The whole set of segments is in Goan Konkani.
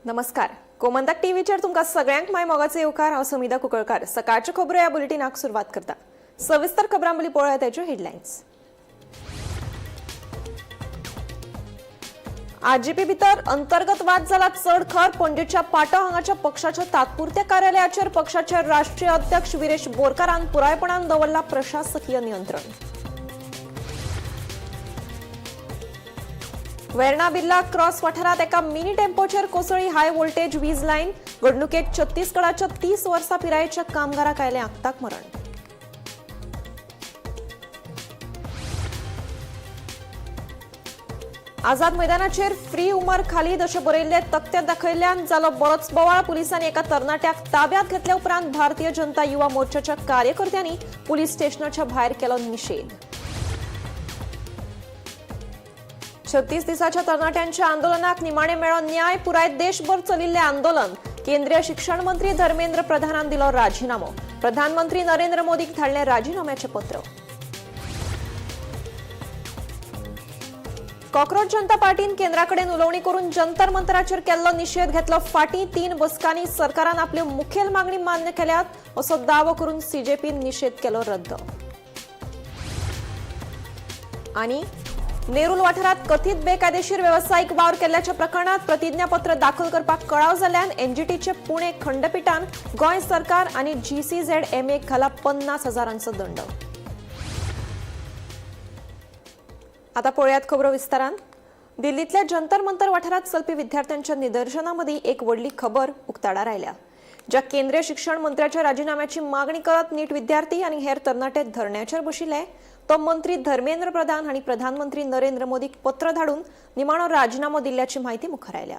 नमस्कार, गोमंतक टीव्हीचेर तुमकां सगळ्यांक my मोगाचे येवकार. हांव समिधा कुंकळकार. सकाळच्यो खबरो ह्या बुलेटिनाक सुरवात करता. सविस्तर खबरां पयलीं पळोवया ताच्यो हेडलायन्स. आरजीपी भितर अंतर्गत वाद जाला चड खर. पणजेच्या पाटो हांगाच्या पक्षाच्या तात्पुरत्या कार्यालयाचेर पक्षाचे राष्ट्रीय अध्यक्ष विरेश बोरकारान पुरायपणान दवरला प्रशासकीय नियंत्रण. वेर्णा बिर्ला क्रॉस वाठारात एका मिनी टेम्पोचेर कोसळ्ळी हाय व्होल्टेज वीज लायन. घडणुकेत छत्तीसगडाच्या 30 वर्सां पिरायेच्या कामगाराक आयलें आक्ताक मरण. आझाद मैदानाचेर फ्री उमर खालीद अशें बरयल्ले तकटे दाखयल्ल्यान जालो बरोच बोवाळ. पुलिसांनी एका तरणाट्याक ताब्यात घेतल्या उपरांत भारतीय जनता युवा मोर्चाच्या कार्यकर्त्यांनी पुलीस स्टेशनाच्या भायर केलो निशेध. 36 दिसाच्या तरणाट्यांच्या आंदोलनाक निमाणे मेळ्ळो न्याय. पुराय देशभर चलिल्लें आंदोलन. केंद्रीय शिक्षण मंत्री धर्मेंद्र प्रधानान दिलो राजीनामो. प्रधानमंत्री नरेंद्र मोदीक धाडलें राजीनाम्याचें पत्र. कॉकरोच जनता पार्टीन केंद्राकडेन उलोवणी करून जंतर मंतराचेर केल्लो निशेध घेतलो फाटीं. 3 बसकांनी सरकारान आपल्यो मुखेल मागणी मान्य केल्यात असो दावो करून सीजेपीन निशेध केलो रद्द. आनी नेरूल वाठारात कथीत बेकायदेशीर वेवसायीक वावर केल्ल्याच्या प्रकरणात प्रतिज्ञापत्र दाखल करपाक कळाव जाल्ल्यान एनजीटीचे पुणे खंडपीठान गोंय सरकार आनी जीसीझेड एमए घाला 50,000 दंड. आता पळयात खबरो विस्तारान. दिल्लीतल्या जंतर मंतर वाठारात चलपी विद्यार्थ्यांच्या निदर्शनामदी एक व्हडली खबर उक्ताडार आयल्या. ज्या केंद्रीय शिक्षण मंत्र्याच्या राजीनाम्याची मागणी करत नीट विद्यार्थी आनी हेर तरणाटे धरण्याचेर बशिल्ले, तो मंत्री धर्मेंद्र प्रधान हांणी प्रधानमंत्री नरेंद्र मोदीक पत्र धाडून निमाणो राजीनामो दिल्ल्याची म्हायती मुखार आयल्या.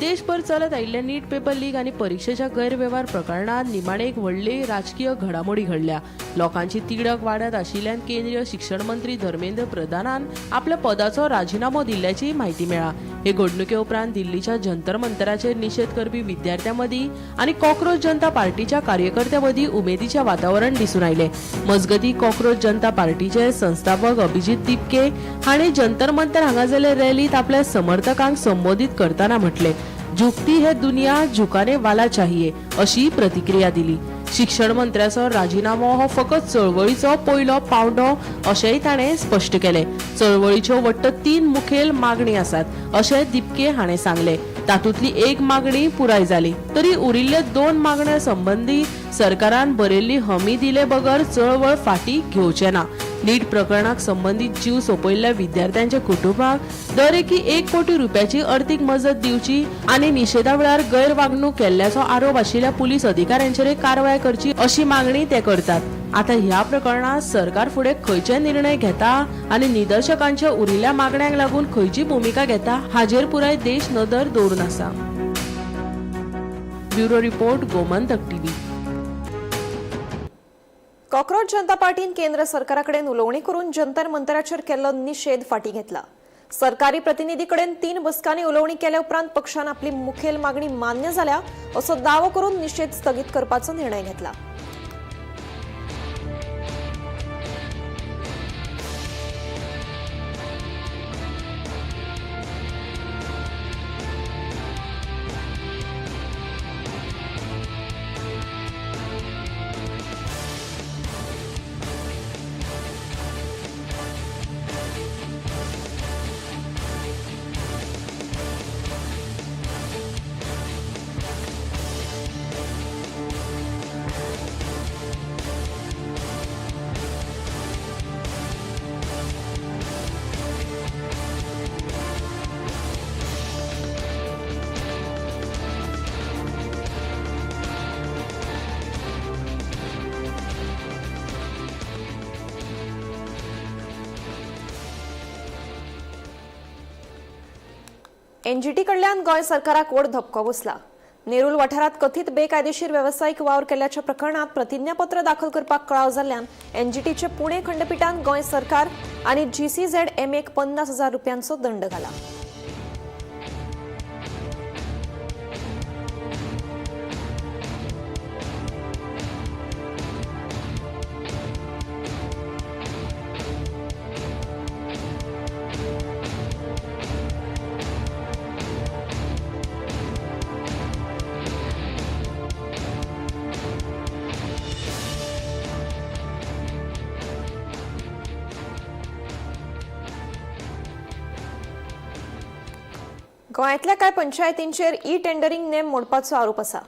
देशभर चलत आयिल्ल्या नीट पेपर लीक आनी परिक्षेच्या गैरवेव्हार प्रकरणात निमाणे एक व्हडली राजकीय घडामोडी घडल्या. लोकांची तिडक वाडत आशिल्ल्यान केंद्रीय शिक्षण मंत्री धर्मेंद्र प्रधानान आपल्या पदाचो राजिनामो दिल्ल्याची म्हायती मेळ्ळा. हे घडणुके उपरांत दिल्लीच्या जंतर मंतराचेर निशेध करपी विद्यार्थ्यां मदीं आनी कॉकरोच जनता पार्टीच्या कार्यकर्त्यां मदीं उमेदीचें वातावरण दिसून आयलें. मजगतीं, कॉकरोच जनता पार्टीचे संस्थापक अभिजीत दिपके हांणी जंतर मंतर हांगा जाल्ले रॅलीत आपल्या समर्थकांक संबोधीत करतना म्हटलें, "झुकती है दुनिया, झुकाने वाला चाहिए" अशी प्रतिक्रिया दिली. शिक्षण मंत्र्याचो राजिनामो हो फकत चळवळीचो पयलो पावंडो अशेंय ताणें स्पश्ट केलें. चळवळीच्यो वट्ट 3 मुखेल मागणी आसात अशें दिपके हाणें सांगलें. तातूंतली एक मागणी पुराय जाली तरी उरिल्ले 2 मागण्या संबंदी सरकारान बरयल्ली हमी दिले बगर चळवळ फाटी घेवचे ना. नीट प्रकरणाक संबंदीत जीव सोंपयल्ल्या विद्यार्थ्यांच्या कुटुंबाक दर एकी 1 कोटी रुपयाची अर्थीक मजत दिवची आनी निशेधा वेळार गैरवागणूक केल्ल्याचो आरोप आशिल्ल्या पुलीस अधिकाऱ्यांचेर कारवाय करची अशी मागणी ते करतात. आता ह्या प्रकरणात सरकार फुडें खंयचे निर्णय घेता आनी निदर्शकांच्या उरिल्ल्या मागण्यांक लागून खंयची भुमिका घेता हाजेर पुराय देश नदर दवरून आसा. Bureau report, Gomantak TV. Cockroach जनता पार्टीन केंद्र सरकाराकडेन उलोवणी करून जंतर मंतराचेर केल्लो निशेध फाटीं घेतला. सरकारी प्रतिनिधी कडेन 3 बसकांनी उलोवणी केल्या उपरांत पक्षान आपली मुखेल मागणी मान्य जाल्या असो दावो करून निशेध स्थगीत करपाचो निर्णय घेतला. एनजीटी कडल्यान गोंय सरकाराक व्हड धपको बसला. नेरूल वाठारात कथीत बेकायदेशीर वेवसायीक वावर केल्ल्याच्या प्रकरणात प्रतिज्ञापत्र दाखल करपाक कळाव जाल्ल्यान एनजीटीचे पुणे खंडपीठान गोंय सरकार आनी जीसीझेड एमएक 50,000 रुपयांचो दंड घाला. गोंयांतल्या कांय पंचायतींचेर ई टेंडरिंग नेम मोडपाचो आरोप आसा.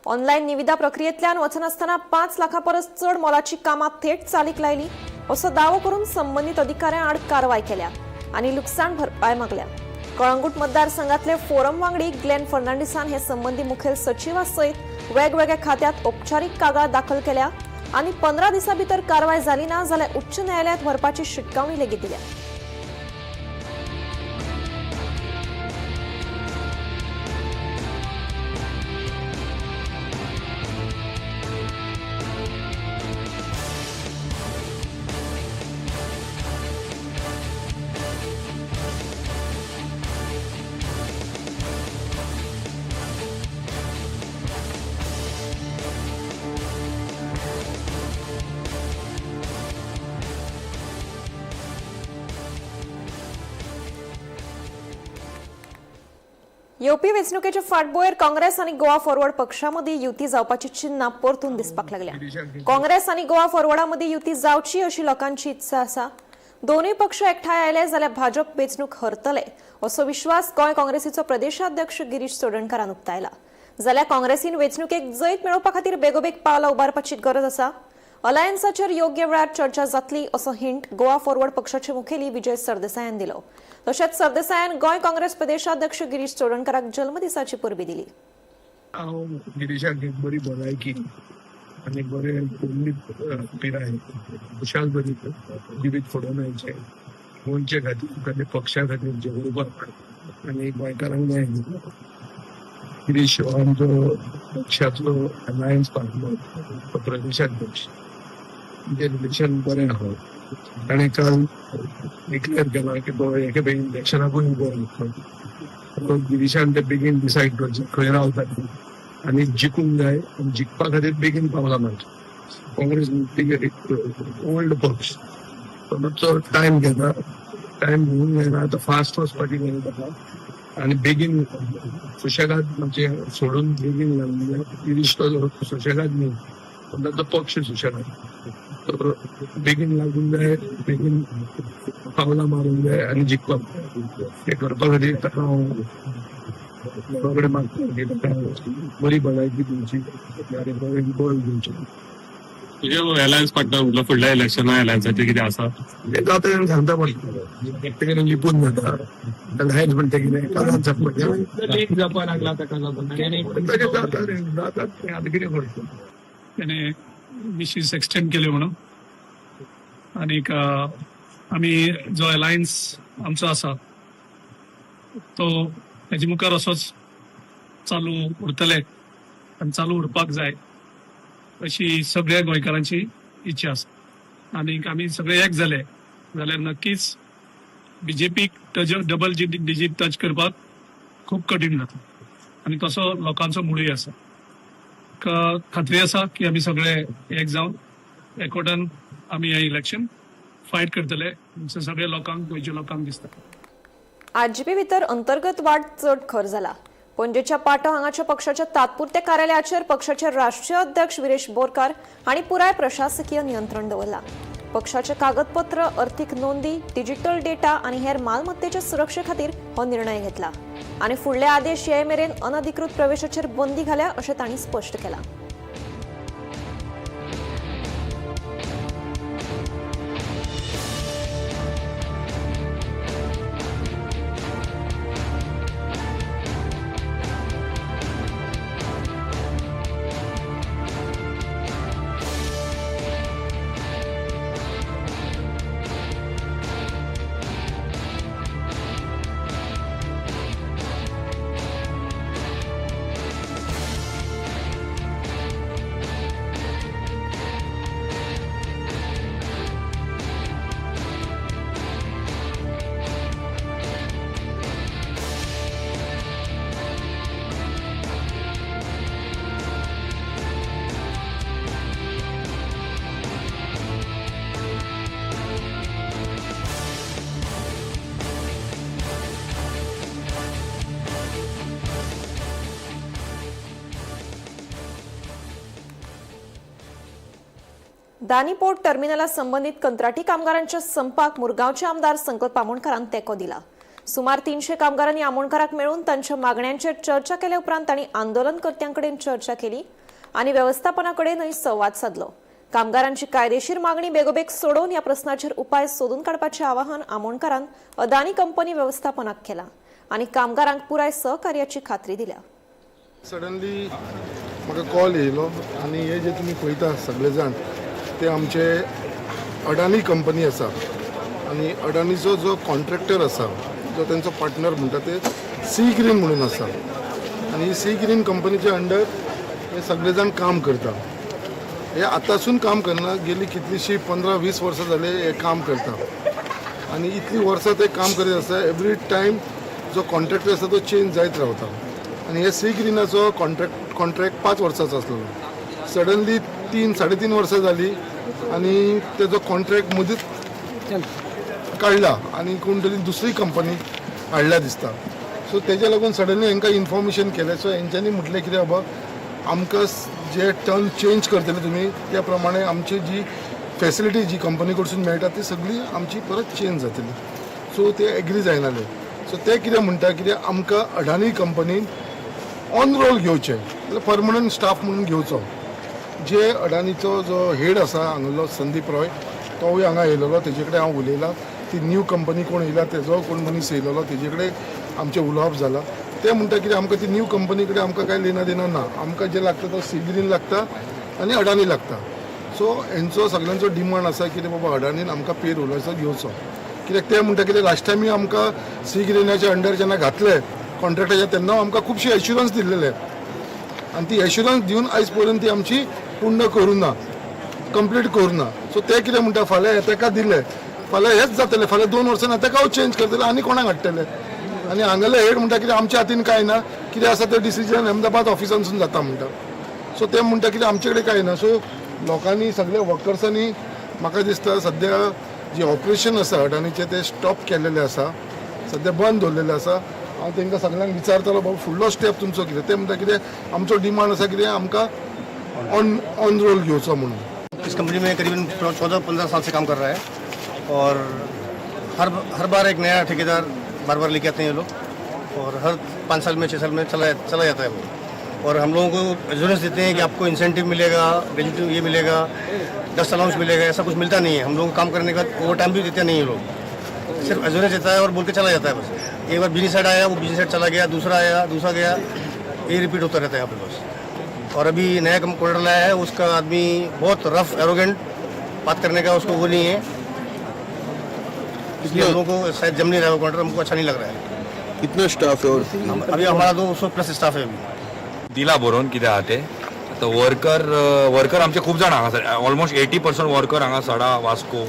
ऑनलायन निविदा प्रक्रियेंतल्यान वचनासतना 5 लाखां परस चड मोलाची कामां थेट चालीक लायली असो दावो करून संबंदीत अधिकाऱ्यां आड कारवाय केल्या आनी लुकसाण भरपाय मागल्या. कळंगूट मतदारसंघातले फोरम वांगडी ग्लेन फर्नांडिसान हे संबंदी मुखेल सचिवा सयत वेगवेगळ्या खात्यात औपचारीक कागाळ दाखल केल्या आनी 15 दिसां भितर कारवाय जाली ना जाल्यार उच्च न्यायालयात व्हरपाची शिटकावणी लेगीत दिल्या. येवपी वेंचणुकेचे फाटभुंयेर काँग्रेस आनी गोवा फॉरवर्ड पक्षामदीं युती जावपाची चिन्नां परतून दिसपाक लागल्या. काँग्रेस आनी गोवा फॉरवर्डा मदीं युती जावची अशी लोकांची इत्सा आसा. दोनूय पक्ष एकठांय आयले जाल्यार भाजप वेंचणूक हरतले असो विश्वास गोंय काँग्रेसीचो प्रदेशाध्यक्ष गिरीश चोडणकारान उक्तायला. जाल्यार काँग्रेसीन वेंचणुकेक जैत मेळोवपा खातीर बेगोबेग पावलां उबारपाची गरज आसा. अलायन्साचेर योग्य वेळार चर्चा जातली असो हिंट गोवा फॉरवर्ड पक्षाचे मुखेली विजय सरदेसायान दिलो. तशेंच सरदेसायान गोंय काँग्रेस प्रदेशाध्यक्ष गिरीश चोडणकाराक जल्मदिसाची परबी दिली. हांव गिरीशाक एक बरी भलायकी आनी बरे पिराय खुशाल बरी जिवीत फुडोवन मेळचें गोंयचे खातीर ताच्या पक्षा खातीर झगडपाक आनी गोंयकारांक न्याय दिवपाक. गिरीश हो आमचो पक्षाचो अलायन्स पार्टनर, तो प्रदेशाध्यक्ष. म्हणजे रिलेशन बरें आहा. ताणें काल डिक्लेअर केलां की तो एके बेगीन इलेक्शनाकूय उबो रावतलो. गिरीशान ते बेगीन डिसायड करचें खंय रावता आनी जिखूंक जाय आनी जिखपा खातीर बेगीन पावलां मारचीं. काँग्रेस एक ओल्ड पक्ष, तो मातसो टायम घेता, टायम घेवंक जायना. आतां फास्ट वचपाची गरज आसा आनी बेगीन सुशेगाद मातशें सोडून बेगीन लागूंक जाय. गिरीश तो सुशेगाद न्ही, पण ताचो पक्ष सुशेगाद, तर बेगीन लागूंक जाय, बेगीन पावलां मारूंक जाय आनी जिखपाक जाय. तें करपा खातीर ताका हांव देवा कडेन मागता की ताका बरी भलायकी दिवची आनी बरें बळ दिवचें. तुजे अलायन्स पार्टनर म्हटलं फुडल्या इलेक्शना अलायन्साचें कितें आसा तें जाता तें सांगता पडटा, एकटे लिपून जाता अलायन्स म्हणटा कितें कागाद जाता लीक जावपाक लागला ताका लागून तशें जाता रे, जाता तें आतां कितें करतलो. त्याने विशीस एक्सटेंड केल्यो म्हणून आनीक आमी जो अलायन्स आमचो आसा तो हेजे मुखार असोच चालू उरतले आनी चालू उरपाक जाय अशी सगळ्या गोंयकारांची इच्छा आसा. आनीक आमी सगळे एक जाले जाल्यार नक्कीच बीजेपीक डबल डिजीट टच करपाक खूब कठीण जाता आनी तसो लोकांचो मुळूय आसा. खात्री आसा की आमी सगळे एक जावन एकवटान आमी हें इलेक्शन फायट करतले सगळे लोकांक, गोंयच्या लोकांक दिसता. आरजीपी भितर अंतर्गत वाद चड खर जाला. पणजेच्या पाटो हांगाच्या पक्षाच्या तात्पुरत्या कार्यालयाचेर पक्षाचे राष्ट्रीय अध्यक्ष विरेश बोरकार हांणी पुराय प्रशासकीय नियंत्रण दवरला. पक्षाचे कागदपत्र, अर्थीक नोंदी, डिजिटल डेटा आनी हेर मालमत्तेच्या सुरक्षे खातीर हो निर्णय घेतला आनी फुडले आदेश ये मेरेन अनधिकृत प्रवेशाचेर बंदी घाल्या अशें तांणी स्पश्ट केलां. दानी पोर्ट टर्मिनला संबंधित कंत्राटी कामगारांच्या संपाक मुरगांवचे आमदार संकल्प आमोणकारान तेंको दिला. सुमार 300 कामगारांनी आमोणकाराक मेळून तांच्या मागण्यांचेर चर्चा केल्या उपरांत तांणी आंदोलनकर्त्यां चर्चा केली आनी वेवस्थापना कडेनूय संवाद सादलो. कामगारांची कायदेशीर मागणी बेगोबेग सोडोवन ह्या प्रस्नाचेर उपाय सोदून काडपाचें आवाहन आमोणकारान अदानी कंपनी वेवस्थापनाक केलां आनी कामगारांक पुराय सहकार्याची खात्री दिल्या. सडनली म्हाका कॉल येयलो आनी हे जे तुमी पळयता सगळे जाण ते आमचे अडानी कंपनी आसा आनी अडानीचो जो कॉन्ट्रॅक्टर आसा, जो तेंचो पार्टनर म्हणटा ते सी ग्रीन म्हणून आसा आनी सी ग्रीन कंपनीच्या अंडर हे सगळे जाण काम करता. हे आतांसून काम करना, गेली कितलींशीं 15-20 वर्सां जाले हे काम करता आनी इतलीं वर्सां ते काम करीत आसता. एवरी टायम जो कॉन्ट्रॅक्टर आसा तो चेंज जायत रावता आनी हे सी ग्रिनाचो कॉन्ट्रॅक्ट 5 वर्सांचो आसलेलो. सडनली 3-3.5 वर्सां जाली आनी तेजो कॉन्ट्रॅक्ट मदींच काडला आनी कोण तरी दुसरी कंपनी हाडल्या दिसता. सो तेज्या लागून सडनली हांकां इन्फॉर्मेशन केलें. सो हेंच्यांनी म्हटलें कितें बाबा, आमकां जे टर्म चेंज करतले तुमी त्या प्रमाणे आमची जी फेसिलिटी जी कंपनी कडसून मेळटा ती सगळी आमची परत चेंज जातली. सो ते एग्री जायनाले. सो ते कितें म्हणटा, कितें आमकां अडानी कंपनीन ऑन रोल घेवचें, जाल्यार परमनंट स्टाफ म्हणून घेवचो. जे अडानीचो जो हेड आसा हांगलो संदीप रॉय, तोवूय हांगा येयलेलो, तेजे कडेन हांव उलयलां. ती न्यू कंपनी कोण येयला तेजो कोण मनीस येयलेलो, तेजे कडेन आमचें उलोवप जालां. ते म्हणटा कितें आमकां ती न्यू कंपनी कडेन आमकां कांय लेना देना ना, आमकां जें लागता तो सी ग्रीन लागता आनी अडानी लागता. सो हेंचो सगळ्यांचो डिमांड आसा कितें बाबा अडानीन आमकां पे रोलाचो घेवचो, कित्याक ते म्हणटा कितें लास्ट टायमूय आमकां सी ग्रीनाच्या अंडर जेन्ना घातले कॉन्ट्रॅक्टाच्या तेन्ना आमकां खुबशे एश्युरन्स दिल्लेले आनी ती एश्युरन्स दिवन आयज पर्यंत ती आमची पूर्ण करूं ना, कंप्लीट करूं ना. सो ते कितें म्हणटा, फाल्यां हे तेका दिले, फाल्यां हेच जातलें, फाल्यां 2 वर्सां तेका चेंज करतले आनी कोणाक हाडटले. आनी हांगाले हेड म्हणटा कितें आमच्या हातीन कांय ना, कितें आसा तें डिसिजन अहमदाबाद ऑफिसांसून जाता म्हणटा. सो ते म्हणटा कितें आमचे कडेन कांय ना. सो लोकांनी सगळे वर्कर्सांनी म्हाका दिसता सद्या जे ऑपरेशन आसा अडानीचें तें स्टॉप केलेलें आसा, सद्या बंद दवरलेलें आसा. हांव तांकां सगळ्यांक विचारतालो, बाबा फुडलो स्टेप तुमचो कितें? ते म्हणटा कितें आमचो डिमांड आसा कितें आमकां ऑन रोल घेवचो म्हणून. इस कंपनी में करीबन 14-15 साल से काम कर रहा है और हर हर बार एक नया ठेकेदार बार बार लेके आते हैं ये लोग और हर 5 साल में, 6 साल में चला चला जाता है वो. और हम लोगों को एश्योरेंस देते हैं कि आपको इंसेंटिव मिलेगा, ग्रेजुएटी ये मिलेगा, डस्ट अलाउंस मिलेगा. ऐसा कुछ मिलता नहीं है. हम लोगों को काम करने का ओवर टाइम भी देते नहीं है लोग. सिर्फ एश्योरेंस देता है और बोल के चला जाता है बस. एक बार बिजनेस साइड आया, वो बिजनेस साइड चला गया, दूसरा आया, दूसरा गया, ये रिपीट होता रहता है यहाँ पे बस. और अभी नया कंप्यूटर लाया है, उसका आदमी बहुत रफ, एरोगेंट बात करने का उसको वो नहीं है. इसलिए हम लोगों को शायद जम नहीं रहा है वो काउंटर, हमको अच्छा नहीं लग रहा है. कितना स्टाफ है और अभी हमारा 200 प्लस स्टाफ है अभी. दिला बरोवन कितें आहा तें. आतां वर्कर वर्कर आमचे खूब जाण हांगासर, ऑलमोस्ट 80% वर्कर हांगा सडा, वास्को,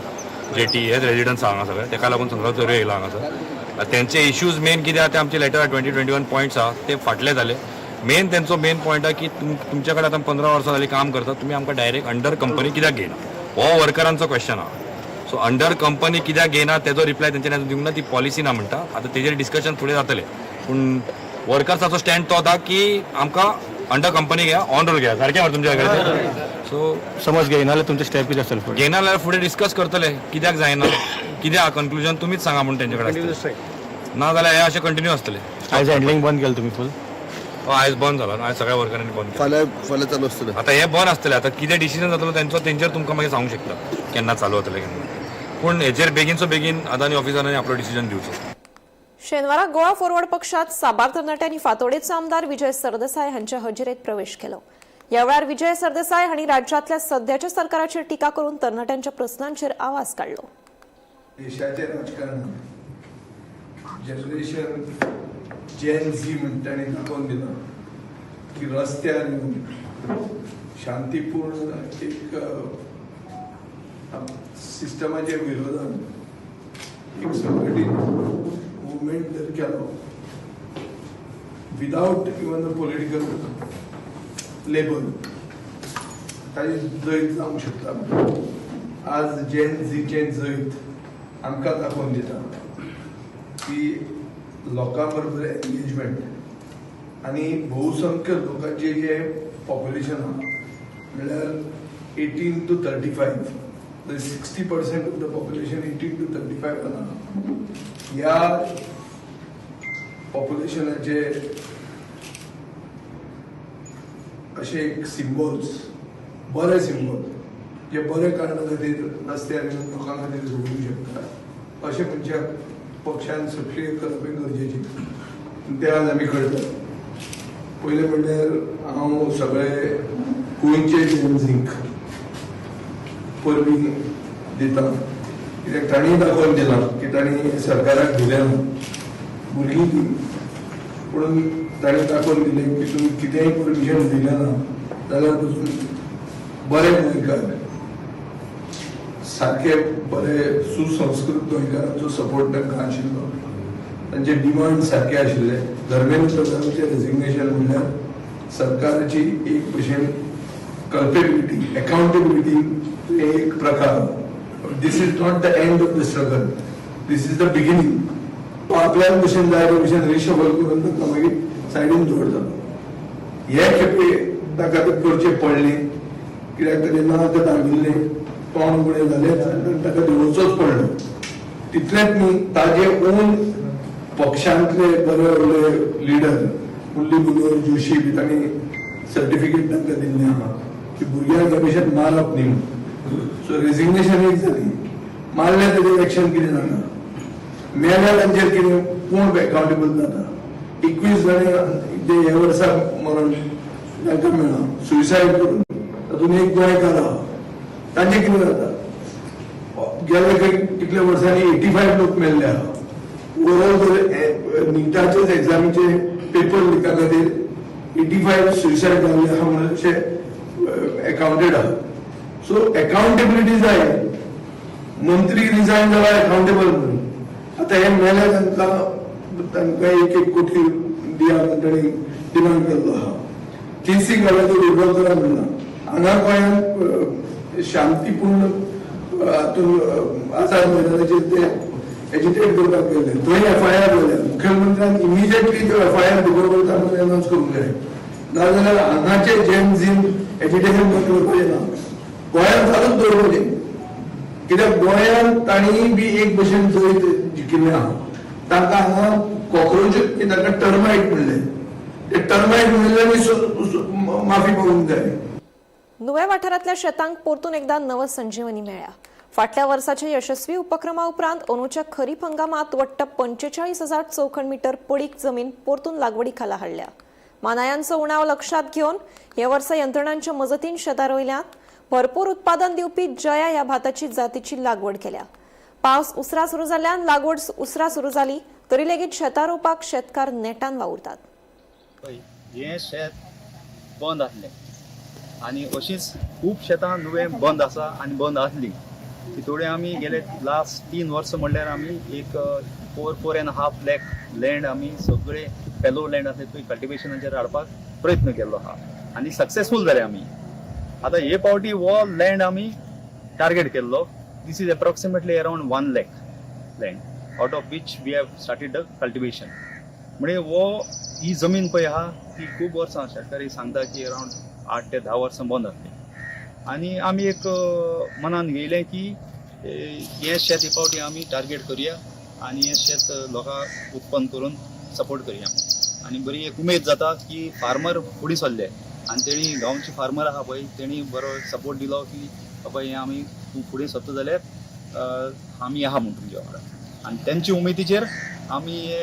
जेटी हेच रेजिडंट्स आहा हांगा सगळे. तेका लागून सगळो चर्यो येयला हांगासर. आतां तेंचे इश्यूज मेन कितें आहा ते आमचे लेटर 20-21 पॉयंट्स आहा ते फाटले जाले. मेन तेंचो मेन पॉयंट आहा की तुमच्या कडेन आतां 15 वर्सां जालीं काम करता, तुमी आमकां डायरेक्ट अंडर कंपनी कित्याक घेयना, हो वर्करांचो क्वेश्चन आहा. सो अंडर कंपनी कित्याक घेयना तेजो रिप्लाय तेंच्यानी आजून दिवंक ना. ती पॉलिसी ना म्हणटा. आतां तेजेर डिस्कशन फुडें जातलें, पूण वर्कर्साचो स्टँड तो आसा की आमकां अंडर कंपनी घेया, ऑन रोल घेया. सारकें मरे तुमच्या कडेन? सो समज घेयना जाल्यार तुमचे स्टेप कितें आसतले फुडें? घेयना जाल्यार फुडें डिस्कस करतले कित्याक जायना, कित्याक कन्क्लुजन तुमीच सांगा म्हूण तेंचे कडेन आसतलें. ना जाल्यार हें अशें कंटिन्यू आसतलें. आयज हँडलिंग बंद केलें तुमी फूल? हय, आयज बंद जाला. आयज सगळ्या वर्करांनी बंद केलें. फाल्यां फाल्यां चालू आसतलें? आतां हें बंद आसतलें. आतां कितें डिसिजन जातलो तेंचो तेंचेर तुमकां मागीर सांगूंक शकता केन्ना चालू जातलें केन्ना. पूण हेजेर बेगीनचो बेगीन अदानी ऑफिसरांनी आपलो डिसिजन दिवचो. शेनवारा गोवा फॉरवर्ड पक्षात साबार तरणाट्यांनी फातोडेचो आमदार विजय सरदेसाय हांच्या हजेरेत प्रवेश केलो. ह्या वेळार विजय सरदेसाय हांणी राज्यांतल्या सध्याच्या सरकाराचेर टिका करून तरणाट्यांच्या प्रस्नांचेर आवाज काडलो. देशाचें राजकारण जनरेशन जेन झी म्हणटा ताणें दाखोवन दिलां की रस्त्यार येवन शांतीपूर्ण एक सिस्टमाच्या विरोधान एक संघटीत मुवमेंट जर केलो without even a political label, ताजी जैत जावंक शकता. आज जेन झीचें जैत आमकां दाखोवन दिता की लोकां बरोबर एंगेजमेंट आनी बहुसंख्य लोकांचे जे पॉप्युलेशन आहा, म्हणल्यार 18 to 35, 60% of the population 18 to 35 आहा, ह्या पॉप्युलेशनाचे अशे एक सिम्बॉल्स, बरे सिम्बॉल जे बरे कारणा खातीर रस्त्यार येवन लोकां खातीर झगडूंक शकता अशें मनशाक पक्षान सक्रीय करप हें गरजेचें. तें आज आमी करतात. पयलें म्हणल्यार हांव सगळे गोंयचे जेनझींक परबीं दिता, कित्याक तांणी दाखोवन दिलां की तांणी सरकाराक दिलें ना. भुरगीं ती, पूण तांणी दाखोवन दिलें की तुमी कितेंय परमिशन दिलें ना जाल्यार पसून बरे गोंयकार, सारके बरे सुसंस्कृत गोंयकारांचो सपोर्ट तांकां आशिल्लो. तांचे डिमांड सारके आशिल्ले. धर्मेंद्र प्रधानाचें रेजिग्नेशन म्हणल्यार सरकाराची एक भशेन कल्पेबिलिटी, अकाउंटेबिलिटी एक प्रकार. This is not the end of the struggle, this is the beginning. आपल्यान भशेन जाय ते भशेन रिशफल करून ताका मागीर सायडीन दवरतलो. हे खेपे ताका ते करचें पडलें, कित्याक ताणें नाक दागिल्लें, तोंड उगडें जालें आनी ताका देंवोवचोच पडलो. तितलेंच न्ही, ताजे ओन पक्षांतले बरे व्हडले लिडर मुरली मनोहर जोशी बी तांणी सर्टिफिकेट तांकां दिल्लें आहा की भुरग्यांक हे भशेन मारप न्ही म्हणून. सो रेजिग्नेशन एक जाली, मारलें तेजेर एक्शन कितें जाता? मेल्या तांचेर कितें, कोण अकाउंटेबल जाता? 21 जाण जे ह्या वर्सा मरण तांकां मेळ्ळां सुसायड करून, तातूंत एक गोंयकार आहा, तांचें कितें जाता? गेल्या खंय कितल्या वर्सांनी 85 लोक मेल्ले आहा. ओवरऑल जर निटाचेच एग्जामीचे पेपर लिका खातीर 85 सुसायड जाल्ले आहा म्हणून अशें अकाउंटेड आहा. सो अकाउंटेबिलिटी जाय. मंत्री रिजायन जाला अकाउंटेबल म्हणून. आतां हे मेले तांकां तांकां एक एक कोटी दिया म्हणून तांणी डिमांड केल्लो आहा. केसी घाल्याचो विड्रॉल करा म्हणला. हांगा गोंयांत शांतीपूर्ण हातून आझाद मैदानाचेर ते एजिटेट करपाक गेल्ले, थंय एफआयआर जाल्या. मुखेलमंत्र्यान इमिजिएटली त्यो एफआयआर विड्रॉल करता म्हणून अनाउन्स करूंक जाय. नाजाल्यार हांगाचे जेन झीन एजिटेशन बंद करपाचें ना, गोंयांत चालूच दवरपाचें. कित्याक गोंयांत तांणी बी एक भशेन जैत जिखिल्लें आहा. तांकां हांगा कॉक्रोच, तांकां टर्मायट म्हणलें, ते टर्मायट म्हणिल्ल्यानी माफी मागूंक जाय. नुवें वाठारांतल्या शेतांक परतून एकदा नवसंजीवनी मेळ्ळ्या. फाटल्या वर्साच्या यशस्वी उपक्रमा उपरांत अंदूच्या खरीप हंगामात वट्ट 45,000 चौखण मीटर पडीक जमीन परतून लागवडी खाला हाडल्या. मानायांचो उणाव लक्षात घेवन हे वर्सा यंत्रणांच्या मजतीन शेतां रोयल्यांत. भरपूर उत्पादन दिवपी जया ह्या भाताची जातीची लागवड केल्या. पावस उसरा सुरू जाल्ल्यान लागवड उसरा सुरू जाली तरी लेगीत शेतां रोवपाक शेतकार नेटान वावुरतात. पळय, हें शेत बंद आसलें आनी अशींच खूब शेतां नुवें बंद आसा आनी बंद आसली. तितोडे आमी गेले लास्ट 3 वर्सां म्हणल्यार आमी एक 4.5 lakh land आमी सगळे फेलो लँड आसले थंय कल्टिवेशनाचेर हाडपाक प्रयत्न केल्लो आहा आनी सक्सेसफूल जाले आमी. आतां हे फावटी हो लँड आमी टार्गेट केल्लो. This is approximately around 1 lakh land, out of which we have started the cultivation. म्हणजे हो ही जमीन पळय आहा ती खूब वर्सां, शेतकरी सांगता की अरावंड 8 ते 10 वर्सां बंद आसली आनी आमी एक मनान घेयलें की हें शेत हे फावटी आमी टार्गेट करुया आनी हें शेत लोकांक उत्पन्न करून सपोर्ट करुया. आनी बरी एक उमेद जाता की फार्मर फुडें सरले आनी तेणी, गांवचे फार्मर आहा पळय, तेणी बरो सपोर्ट दिलो की बाबा हें आमी, तूं फुडें सरता जाल्यार आमी आहा म्हूण तुमच्या वांगडा. आनी तेंचे उमेदीचेर आमी हे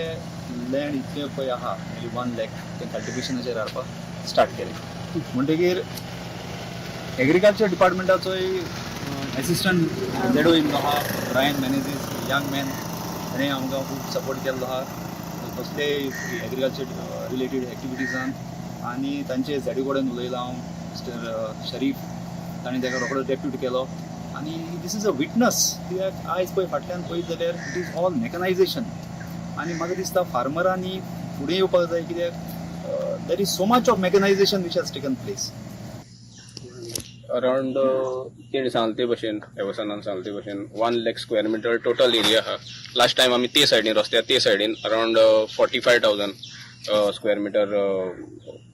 लँड इतलें पळय आहा, म्हणजे 1 लॅक, तें कल्टिवेशनाचेर हाडपाक स्टार्ट केलें. म्हणटगीर एग्रीकल्चर डिपार्टमेंटाचोय एसिस्टंट जेडो येयल्लो आहा, ब्रायन मेनेजीस, यंग मॅन, हेणें आमकां खूब सपोर्ट केल्लो आहा कसलेय एग्रीकल्चर रिलेटेड एक्टिविटीजान. आनी तांचे झेडी कडेन उलयलां हांव, मिस्टर शरीफ, ताणें ताका रोखडो डेप्यूट केलो. आनी this is a witness, कित्याक आयज पळय फाटल्यान पळयत जाल्यार it is all mechanisation. आनी म्हाका दिसता फार्मरांनी फुडें येवपाक जाय, कित्याक there is so much of mechanization which has taken place. Around तेणी सांगले ते भशेन, एवसनान सांगले ते भशेन, 1 lakh square meter total area आहा. लास्ट टायम आमी ते सायडीन, रस्त्या ते सायडीन around 45,000 square meter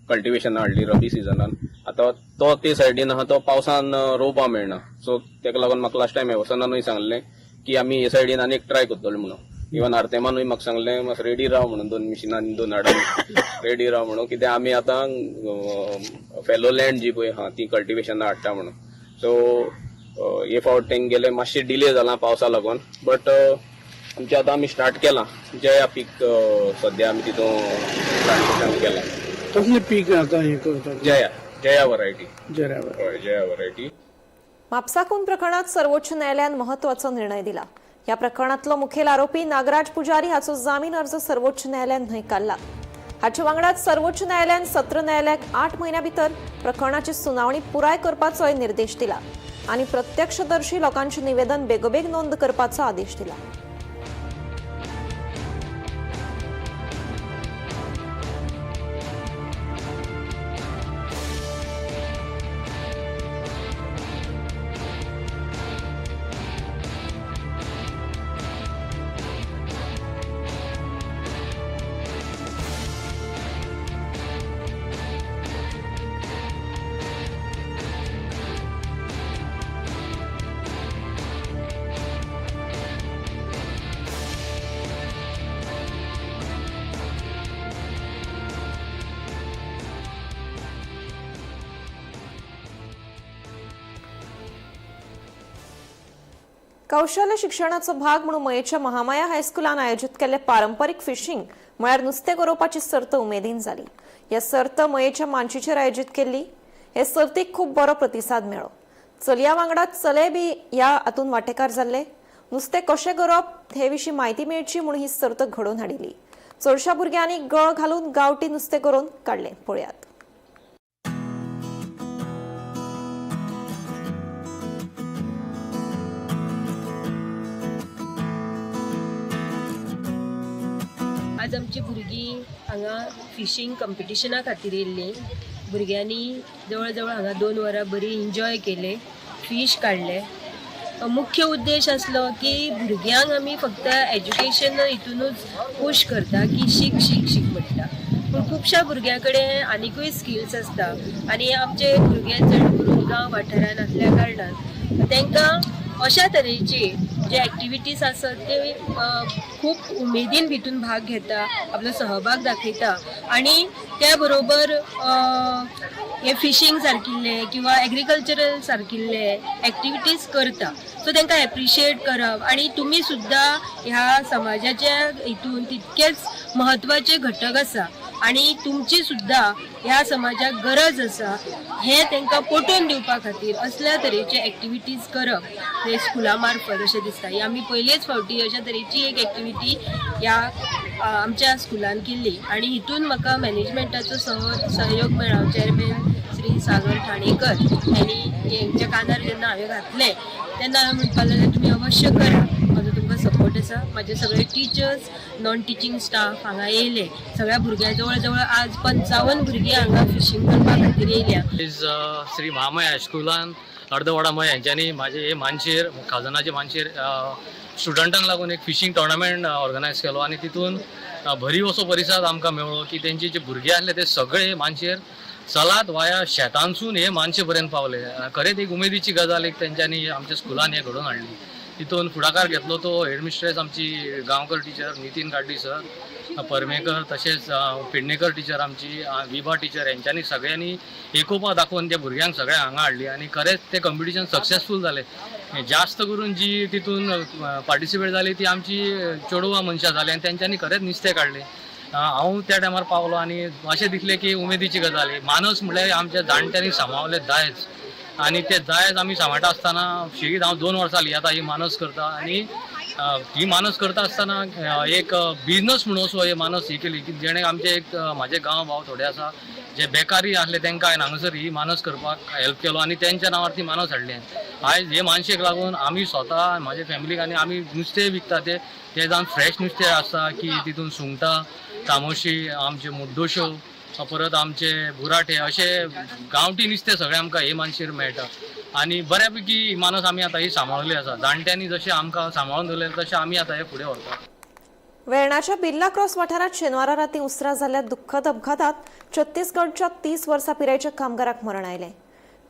cultivation हाडली रबी सिजनान. आतां तो ते सायडीन आहा तो पावसान रोवपा मेळना. सो तेका लागून म्हाका लास्ट टायम एवसनानूय सांगलें की आमी हे सायडीन आनी एक ट्राय करतले म्हणून. इवन आर्तेमानूय म्हाका सांगलें मातसो रेडी राव म्हणून, 2 मिशिनां आनी 2 हाडून रेडी राव म्हणून, कित्याक आमी आतां फेलो लँड जी पळय आहा ती कल्टिवेशना हाडटा म्हणून. सो हे फावट तेंगेले मातशें डिले जाला पावसा लागून, बट आमचे आतां आमी स्टार्ट केलां जया पीक सद्या आमी तितून प्लांटेशन केलां. कसलें पीक आतां हें करतात? जया, जया वरायटी. जया. हय, जया वरायटी. म्हापसा खून प्रकरणात सर्वोच्च न्यायालयान महत्वाचो निर्णय दिला. ह्या प्रकरणातलो मुखेल आरोपी नागराज पुजारी हाचो जामीन अर्ज सर्वोच्च न्यायालयान न्हयकारला. हाचे वांगडाच सर्वोच्च न्यायालयान सत्र न्यायालयाक 8 म्हयन्या भितर प्रकरणाची सुनावणी पुराय करपाचोय निर्देश दिला आनी प्रत्यक्षदर्शी लोकांचे निवेदन बेगोबेग नोंद करपाचो आदेश दिला. कौशल्य शिक्षणाचो भाग म्हणून मयेच्या महामाया हायस्कुलान आयोजित केल्ले पारंपरीक फिशिंग म्हळ्यार नुस्तें गरोवपाची सर्त उमेदीन जाली. ह्या सर्त मयेच्या मानशीचेर आयोजीत केल्ली. हे सर्तीक खूब बरो प्रतिसाद मेळ्ळो. चलया वांगडा चले बी ह्या हातूंत वांटेकार जाल्ले. नुस्तें कशें गरोवप हे विशीं म्हायती मेळची म्हणून ही सर्त घडोवन हाडिल्ली. चडशा भुरग्यांनी गळ घालून गांवठी नुस्तें गरोवन काडलें. पळयात. आज आमची भुरगीं हांगा फिशींग कंपिटिशना खातीर येयल्लीं. भुरग्यांनी जवळ जवळ हांगा 2 वरां बरी एन्जॉय केले, फीश काडले. मुख्य उद्देश आसलो की भुरग्यांक आमी फक्त एज्युकेशन हितूनच पुश करता की शीक शीक शीक म्हणटा, पूण खुबश्या भुरग्यां कडेन आनिकूय स्किल्स आसता आनी आमचे भुरगे चड करून गांव वाठारान आसल्या कारणान तांकां अशा तरेची जे एक्टिविटीज आसत ते खूब उमेदीन भितून भाग घेता, आपलो सहभाग दाखयता आनी त्या बरोबर हे फिशींग सारकिल्ले किंवा एग्रीकल्चरल सारकिल्ले एक्टिविटीज करता. सो तांकां एप्रिशिएट करप आनी तुमी सुद्दां ह्या समाजाच्या हितून तितकेच म्हत्वाचे घटक आसा आनी तुमची सुद्दां ह्या समाजाक गरज आसा हें तांकां पटोवन दिवपा खातीर असल्या तरेचे एक्टिविटीज करप हे स्कुला मार्फत अशें दिसता. ही आमी पयलेच फावटी अशा तरेची एक एक्टिविटी ह्या आमच्या स्कुलान केल्ली आनी हितून म्हाका मॅनेजमेंटाचो सहयोग मेळ्ळो. चेअरमॅन श्री सागर ठाणेकर हांणी हेंच्या कानार जेन्ना हांवें घातलें तेन्ना हांवें म्हणपाक लागलें तुमी अवश्य करा, म्हाजो तुमकां सपोर्ट आसा. म्हाजे सगळे टिचर्स, नॉन टिचींग स्टाफ हांगा येयले. सगळ्या भुरग्यां जवळ जवळ आज 55 भुरगीं हांगा फिशींग करपा खातीर येयल्या. श्री महामाया हायस्कुलान अर्दवाडा मय हेंच्यांनी म्हाजे हे मानशेर खाजनाचे मानशेर स्टुडंटांक लागून एक फिशींग टोर्नामेंट ऑर्गनायज केलो आनी तितून भरीव असो परिसाद आमकां मेळ्ळो की तेंचे जे भुरगे आसले ते सगळे मानशेर चलात वाया शेतांसून हे मानशे पर्यंत पावले. खरेंच एक उमेदीची गजाल एक तेंच्यांनी आमच्या स्कुलान हें घडोवन हाडली. तितून फुडाकार घेतलो तो हेडमिस्ट्रेस आमची गांवकर टिचर नितीन गाड्डी सर, परमेकर, तशेंच पेडणेकर टिचर आमची, विभा टिचर, हेंच्यांनी सगळ्यांनी एकोपा दाखोवन त्या भुरग्यांक सगळ्यांक हांगा हाडली आनी खरेंच तें कंपिटिशन सक्सेसफूल जालें. जास्त करून जी तितून पार्टिसिपेट जाली ती आमची चेडवां मनशां जाली आनी तेंच्यांनी खरेंच नुस्तें काडलें. हांव त्या टायमार पावलो आनी अशें दिसलें की उमेदीची गजाल. मानस म्हणल्यार आमच्या जाणट्यांनी सांबाळलें दायज आनी ते दायज आमी सांबाळटा आसतना शेगीत हांव 2 वर्सां जालीं आतां ही मानस करता आनी ही मानस करता आसतना एक बिजनस म्हणून असो हे मानस ही केली की जेणे आमचे एक म्हाजे गांव भाव थोडे आसा जे बेकारी आसले तांकां हांवें हांगासर ही मानस करपाक हेल्प केलो आनी तेंच्या नांवार ती मानस हाडली. आयज हे मानशेक लागून आमी स्वता म्हाजे फॅमिलीक आनी आमी नुस्तें विकता ते जावन फ्रेश नुस्तें आसता की तितून सुंगटां, तामोशी, आमचे मुड्डोश्यो, परत आमचे बुराटे अशे गांवठी नुस्तें सगळें आमकां हे मानशेर मेळटा आनी बऱ्या पैकी मानस आमी आतां ही सांबाळिल्ली आसा. जाणट्यांनी जशें आमकां सांबाळून दवरलें तशें आमी आतां हे फुडें व्हरता. वेर्णाच्या बिर्ला क्रॉस वाठारांत शेनवारा राती उसरां जाल्ल्या दुख्खद अपघातात छत्तीसगडच्या 30 वर्सां पिरायेच्या कामगाराक मरण आयलें.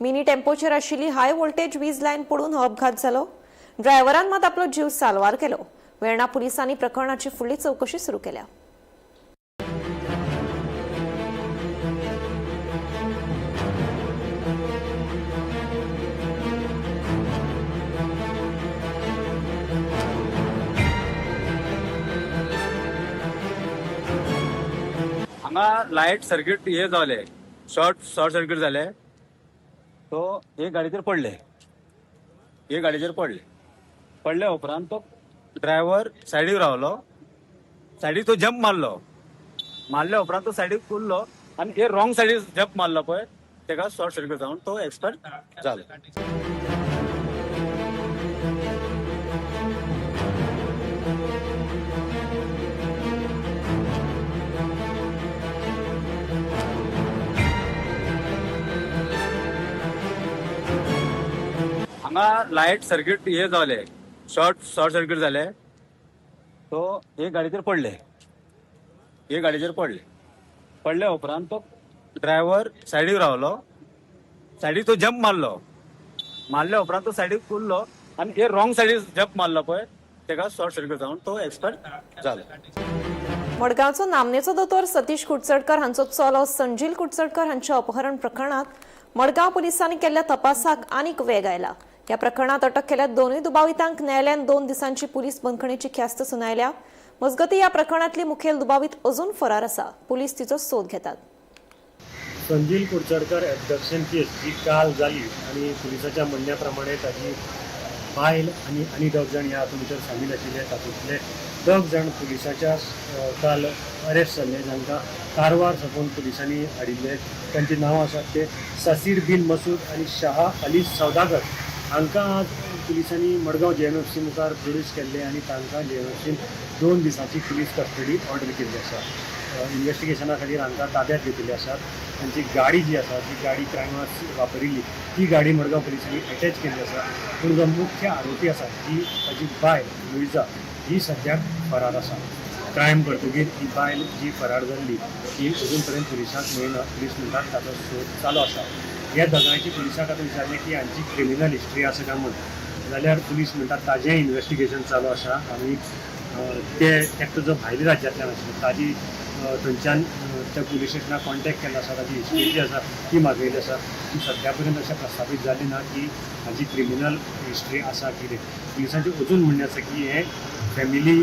मिनी टेम्पोचेर आशिल्ली हाय व्होल्टेज वीज लायन पडून हो अपघात जालो. ड्रायव्हरान मात आपलो जीव साल्वार केलो, वेर्णा पुलिसांनी प्रकरणाची फुडली चवकशी सुरू केल्या. हांगा लायट सर्किट हे जाले, शॉर्ट शॉर्ट सर्किट जाले, तो हे गाडयेचेर पडले, हे गाडयेचेर पडले. पडल्या उपरांत तो ड्रायव्हर सायडीक रावलो, सायडीक तो जंप मारलो, मारल्या उपरांत तो सायडीक उरलो आनी हे रॉंग सायडीक जंप मारलो पळय, तेका शॉर्ट सर्किट जावन तो एक्सपायर जालो. हांगा लायट सर्किट हे जाले, शॉर्ट शॉर्ट सर्किट जाले, तो हे गाडयेचेर पडले, हे गाडयेचेर पडले. पडल्या उपरांत तो ड्रायव्हर सायडीक रावलो, सायडीक तो जंप मारलो, मारल्या उपरांत तो सायडीक उरलो आनी हे रॉंग सायडीक जंप मारलो पळय, तेका शॉर्ट सर्किट जावन तो एक्सपायर जालो. मडगांवचो नामनेचो दोतोर सतीश कुडचडकर हांचो चलो संजील कुडचडकर हांच्या अपहरण प्रकरणात मडगांव पुलिसांनी केल्ल्या तपासाक आनीक वेग आयला. ह्या प्रकरणात अटक केल्या दोनूय दुबावितांक न्यायालयान 2 दिसांची पुलीस बंदखणीची ख्यास्त सुनायल्या. मजगती ह्या प्रकरणातली मुखेल दुबावीत अजून फरार आसा. पुलीस तिचो सोद घेतात. संजील कुडचडकर एबडक्शन केस जी काल जाली आनी पुलिसाच्या म्हणण्या प्रमाणे ताजी बायल आनी आनी 2 जाण ह्या हातूंत भितर सामील आशिल्ले. तातूंतले 2 जाण पुलिसाच्या काल अरेस्ट जाल्ले, जांकां कारवार साकून पुलिसांनी हाडिल्ले. तांची नांवां आसात ते सासीर बिन मसूद आनी शाह अली सौदागर. हांकां आज पुलिसांनी मडगांव JMFC मुखार प्रोड्यूस केल्ले आनी तांकां JMFCन 2 दिसांची पुलीस कस्टडी ऑर्डर केल्ली आसा. इन्वेस्टिगेशना खातीर हांकां ताब्यात घेतिल्ले आसात. तांची गाडी जी आसा ती गाडी क्रायमाक वापरिल्ली ती गाडी मडगांव पुलिसांनी अटॅच केल्ली आसा. पूण जो मुख्य आरोपी आसा जी ताजी बायल लुईजा ही सद्याक फरार आसा. क्रायम करतकीर ही बायल जी फरार जाल्ली ती अजून पर्यंत पुलिसांक मेळना. पुलीस म्हणटात ताचो सोद चालू आसा. ह्या दोगांयची पुलिसांक आतां विचारलें की हांची क्रिमिनल हिस्ट्री आसा काय म्हूण, जाल्यार पुलीस म्हणटात ताजें इन्वेस्टिगेशन चालू आसा आनी ते एकटो जो भायल्या राज्यांतल्यान आशिल्लो ताजी थंयच्यान त्या पुलीस स्टेशनाक कॉन्टेक्ट केल्लो आसा, ताजी हिस्ट्री जी आसा ती मागयल्ली आसा. ती सद्या पर्यंत अशें प्रस्तावीत जाली ना की हाजी क्रिमिनल हिस्ट्री आसा कितें. पुलिसांचें अजून म्हणणें आसा की हें फॅमिली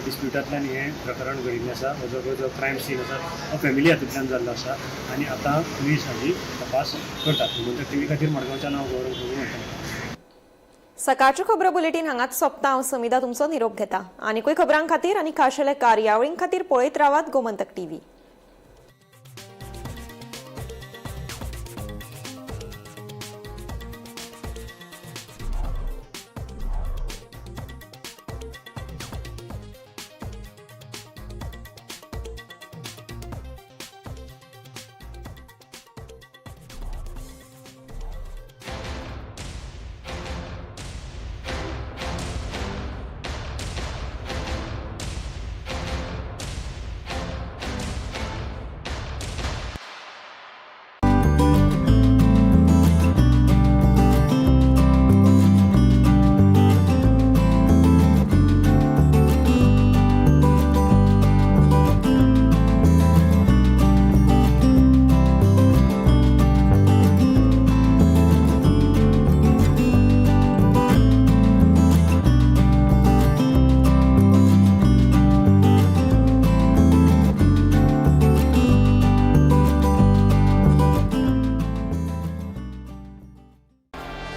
डिस्प्युटांतल्यान हें प्रकरण घडिल्लें आसा. हो जो क्रायम सीन आसा हो फॅमिली हातूंतल्यान जाल्लो आसा आनी आतां पुलीस हाजी तपास करतात. गोमंतक टीव्ही खातीर मडगांवच्यान हांव गौरव प्रभू म्हणटा. सकाळच्यो खबरो बुलेटीन हांगाच सोंपता. हांव समिधा तुमचो निरोप घेता. आनीकूय खबरां खातीर आनी खाशेल्या कार्यावळीं खातीर पळयत रावात गोमंतक टीव्ही.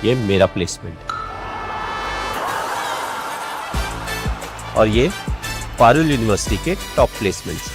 ये मेरा प्लेसमेंट और ये Parul university K top placements.